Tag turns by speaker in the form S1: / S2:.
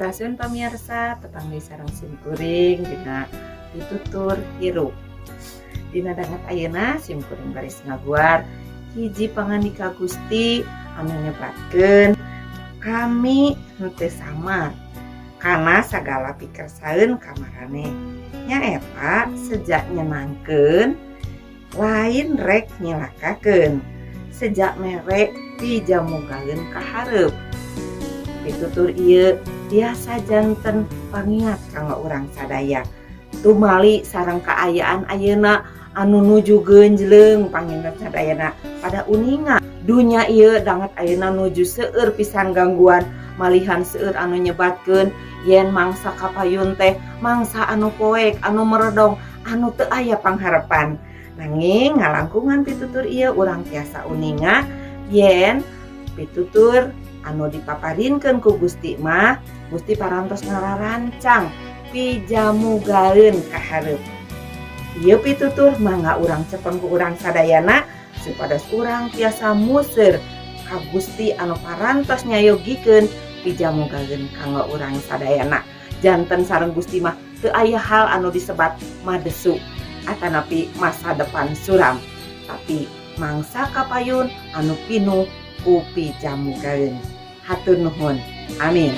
S1: Sampurasun, pamirsa, tepang deui sareng simkuring dina Pitutur Hirup. Dina danget ayeuna simkuring baris ngaguar hiji pangandika Gusti anu nyebatkeun kami henteu samar kana sagala pikersaeun ka maraneh, nyaeta seja nyenangkeun, lain rek nyilakakeun, seja mere pijamugaeun ka hareup. Pitutur ieu tiasa janten pangingat kanggo urang sadaya tumali sareng kaayaan ayeuna anu nuju genjleng. Panginten sadayana pada uninga dunya ieu danget ayeuna nuju seueur pisan gangguan, malihan seueur anu nyebatkeun yen mangsa kapayun teh mangsa anu poek, anu meredong, anu teu aya pangharepan. Nanging ngalangkungan pitutur ieu urang tiasa uninga yen pitutur anu dipaparinkeun ku Gusti mah Gusti parantos ngararancang pijamugaeun ka hareup. Ieu pitutur mangga urang cepeng ku urang sadayana supados urang tiasa museur ka Gusti anu parantos nyayogikeun pijamugaeun kanggo urang sadayana. Janten sareng Gusti mah teu aya hal anu disebat madesu atanapi masa depan suram, tapi mangsa kapayun anu pinuh ku pijamugaeun. Hatur nuhun, amin.